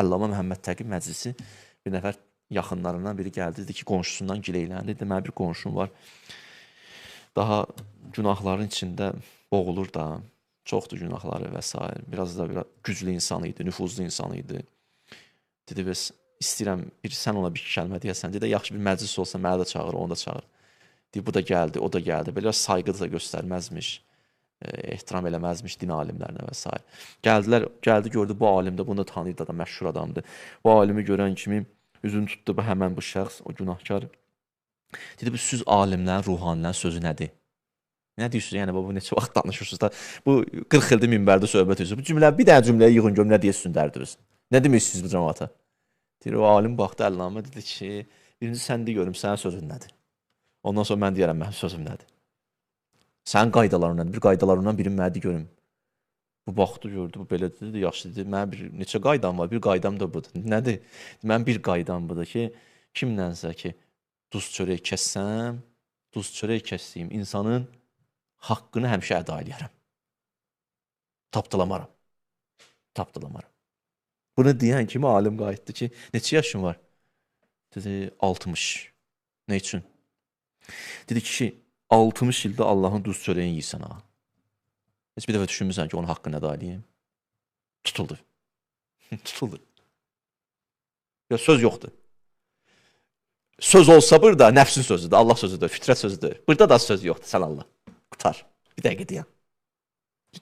Əllamə Məhəmməd Təqi Məclisi bir nəfər yaxınlarından biri gəldi, dedi ki, qonşusundan gileyləndi. Dedi, mənim bir qonşum var. Daha günahların içində boğulur da. Çoxdur günahları və s. Biraz da biraz güclü insan idi, nüfuzlu insan idi. Dedi, bəs istəyirəm bir sən ona bir kəlmə deyəsən. Dedi, yaxşı bir məclis olsa mənə də çağır, onu da çağır. Dedi, bu da gəldi, o da gəldi. Belə sayğı da göstərməzmiş, ehtiram eləməzmiş din alimlərinə və s. Gəldilər, gəldi gördü bu alim də bunu da tanıyırdı adam, məşhur adamdır. Bu alimi görən kimi üzünü tutdu bu həmən bu şəxs, o günahkar. Dedi, bu siz alimlərin, ruhanilərin sözü nədir? Nə deyirsiniz? Yəni bu neçə vaxt danışırsınız da. Bu 40 ildir minbərdə söhbət edirsiniz. Bu cümlə bir dənə cümləyə yığın görüm nə deyirsiniz dərdiniz. Nə demək istəyirsiniz bu cəmaata? Deyir, o alim baxdı Əllamə dedi ki, birinci sən de görüm sənin sözün nədir? Ondan sonra mən deyərəm mənim sözüm nədir? Sənin qaydaların nədir? Bir qaydalarından birini mənə de görüm. Bu baxdı gördü, bu belə dedi, yaxşı dedi. Mənim bir neçə qaydam var, bir qaydam da budur. Nədir? Mənim bir qaydam budur ki, kimlənsə ki, duz çörək kəssəm, duz çörək kəsdiyim insanın haqqını həmişə əda eləyərəm. Tapdalamaram. Tapdalamaram. Bunu deyən kimi alim qayıtdı ki, neçə yaşın var? Dedi, 60. Nə üçün? Dedi kişi, 60 ildə Allahın duz çörəyini yiyirsən ha. Heç bir dəfə düşünmürsən ki, onun haqqını əda eləyim. Tutuldu. Tutuldu. Ya söz yoxdur. Söz olsa burada nəfsin sözüdür, Allah sözüdür, fitrət sözüdür. Burada da söz yoxdur, sən Allah. Qutar. Bir dəqiqə dayan.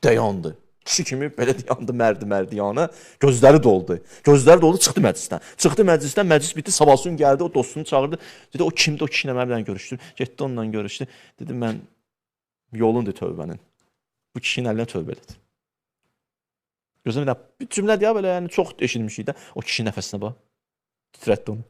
Dayandı. Kişi kimi belə dayandı, mərdi yana. Gözləri doldu. Gözləri doldu, çıxdı məclisdən. Çıxdı məclisdən, məclis bitdi. Sabahsın gəldi, o dostunu çağırdı. Dedi, o kimdir, o kişi ilə mənimlə görüşdü. Getdi onunla görüşdü. Dedi, mən yolundur tövbənin. Bu kişinin əlinə tövbə elədi. Gözləmə bir cümlə deyə belə, yəni çox eşitmişik də. O kişinin nəfəsinə bax. Titrətdi onu.